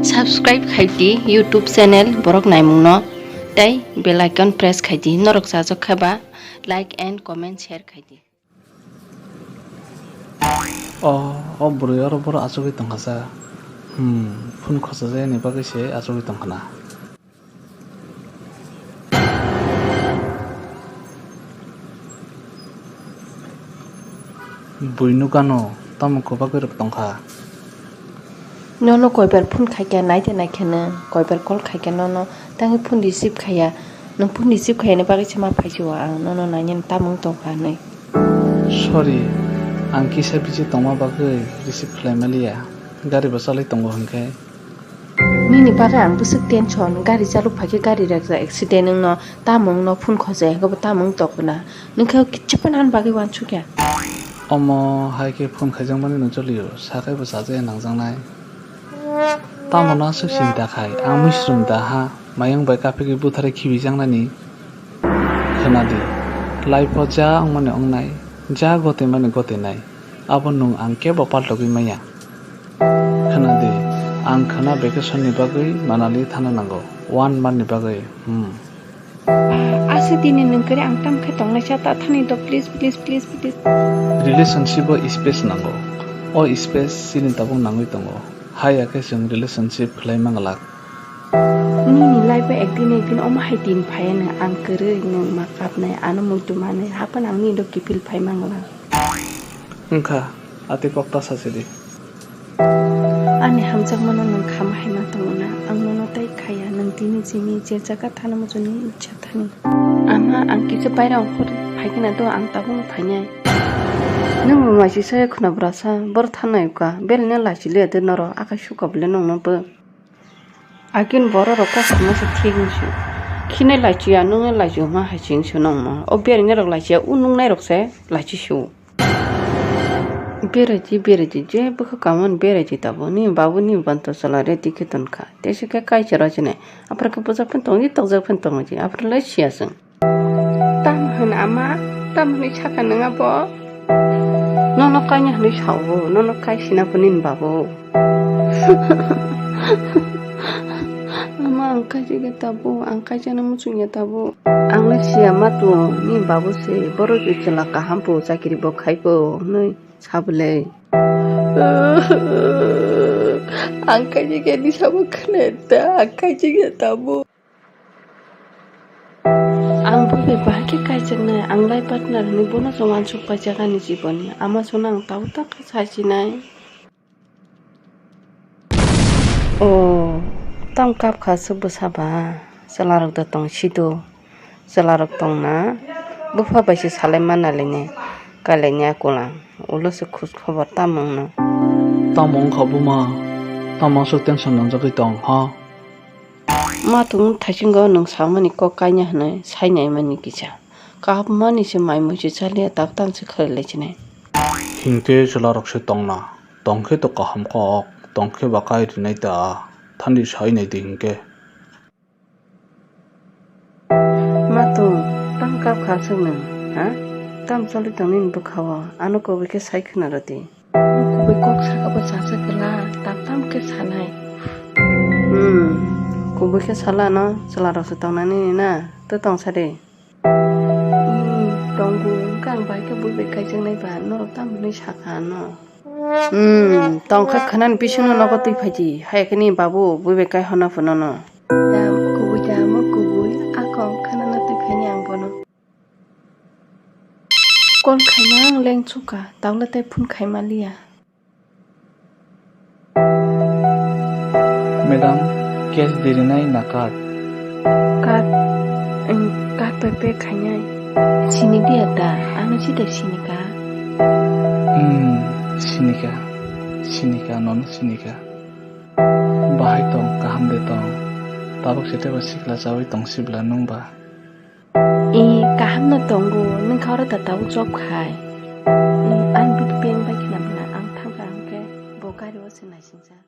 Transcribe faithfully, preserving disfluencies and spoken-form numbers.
Subscribe khai di YouTube channel Borok Naimung no, tei bell icon press khai di. Norok chajak kha ba like and comment share khai di. O, o bwrwi oro boro achugwi tongkha sa. Hmm, phone khosajak yani bagwi se achugwi tongkha na. Bui nukano, tamo kwbagwi rok tongkha. Nono koibar phone khaikha, naide naikheno, koibar call khaikha nono, tangwi phone receive khaiya. Nwng phone receive khaiyani bagwi se ma phaisio ang, nono nainani tamo wng tongkha hinwi. Sorry, ang kisa busy tongma bagwi receive khlai maliya. Gari bo chalwi tongo hinkhe. Nini bagwi ang bwswk tension, gari chalok phaikhe gari rekjak accident wngno, tamo wngno phone khojai hwnkhe bo tamo wng tokgwna. Nwng khe kichu phano ani bagwi uansukya. Omo hai khe phone khaijakmani no cholio, sakhai bo chajaya nangjaknai. Tamo no aswk chinta khai, ang muisrum da ha, mayung bai kaphigwi butharwi khibijaknani. Khwnadi, life o ja wngmani wngnai, ja gotemani gotenai, abo nwng ang kebo paltogwi maya. Khwnadi, ang khwna vacation ni bagwi Manali thana nango, one month ni bagwi, hmm. Asa tini nwng kwrwi ang tamo khe tongnai cha ta thani do, please, please, please, please. Relationship o space nango. O space chini tabuk nangwi tongo. Haiya khe chwng relationship khlai manglak. Nini life o ekdin ekdin omo hai din phaiya nwng, ang kwrwi nwng ma kapnai, ano muitu manwi, haphano ang nini do kiphil phai manglak. Wngkha, atwi kok ta sachidi. Ani hamjakmano nwng khama hai ma tongo na? Ang nono tei khaiya, nwng tini chini je jaga thana muchungni icha thani. Ama, ang kisa baira ongkhor phaikhe na do, ang tabuk phainai. Nwng bo maisisa khwna bwrasa, boro thanai uka, belai no lachi liya de noro, akai suka bole nwng no bo. Akin borok rok kok sama se thik wngsu. Khinai lachiya, nungnai lachi hwnma hai se wngsu nongma. O berainai rok lachiya, o nungnai rok se lachi su. Beraidi, beraidi, je bwkha kamon beraidi tabuk. Ni babu ni banto chwla ready khe tonkha. Tei se khe kaicharo chini. Aphar khe bwjak phano tongo, tokjak phano tongo ji. Aphar lai siya chwng. Tamo hwn ama, tamo hwnwi sakha nwng abo? Nono kaina hwnwi sao, nono kaisina bo nini babo. Ama, ang kaijagya tabuk, ang kaijana muchungya tabuk. Ang le siya ma tu, nini babo se, borok je chwla kaham bo, chakiri bo khai bo hwnwi sa bwle. Ang kaijagya ni sabo khna ta, ang kaijagya tabuk. Ang bo bai bahai khe kaijaknai, ang life partner hwnwi bono se uansuk paijak ani jiboni. Ama chwngno ang tabuk ta khe sachinai. O, tamo kap kha aswk bwsa ba? Chwlarok da tong sido. Chwlarok tongna bupha bai se salai manna laine, kailaini akulang. Ulo se khoj khobor tamo wngno. Tamo wngkha buma? Tamo aswk tension nangjagwi tong, ha? Ma tung thaisingo nwng samani kok kaina hwnwi sainaimani kisa. Kahapmani se mai mui se chaliya tabuk tamo se khlai lai sinai. Hinkhe chwlarok se tongna, tongkhe to kaham kok, tongkhe ba kai rinai ta, thani sainai di hinkhe. Ma tung, tamo kap kha aswk nwng, ha? Tamo choli tong nini bwkha o, ano kubui khe sai khwna rw di. Kubui kok saka bo chajak kwla, tam tam khe sanai. Hmm, kubui khe sala no, chwla rok se tong nani ni na, to tong sa de. Hmm, tongo, wngkha ang bai khe bui bai kaijaknai ba, norok tamo hinwi saka ano. Hmm, tong kha khwnani bisingo nogo twi phai di, hai khe ni babu bui bai kai hona phano no. Ya, kubui da, mo kubui, a kok khwnana twi phai ni ang bono. Call khaima ang leng chuka, tawle tei phone khaima liya. Madam, cash dirinai na card? Card, em, card bai pay khainai. Sini diya da, ano si da sini ka? Hmm, sini ka, sini ka, nono sini ka. Bahai tong, kaham de tong. Tabuk se teibo sikla chawi tong sibla nwng ba? E, kaham no tongo, nwng kha oro da tabuk job khai. E, ani bini pant bai khna bwna ang thangkha hwnkhe bo gari o se naisingjak.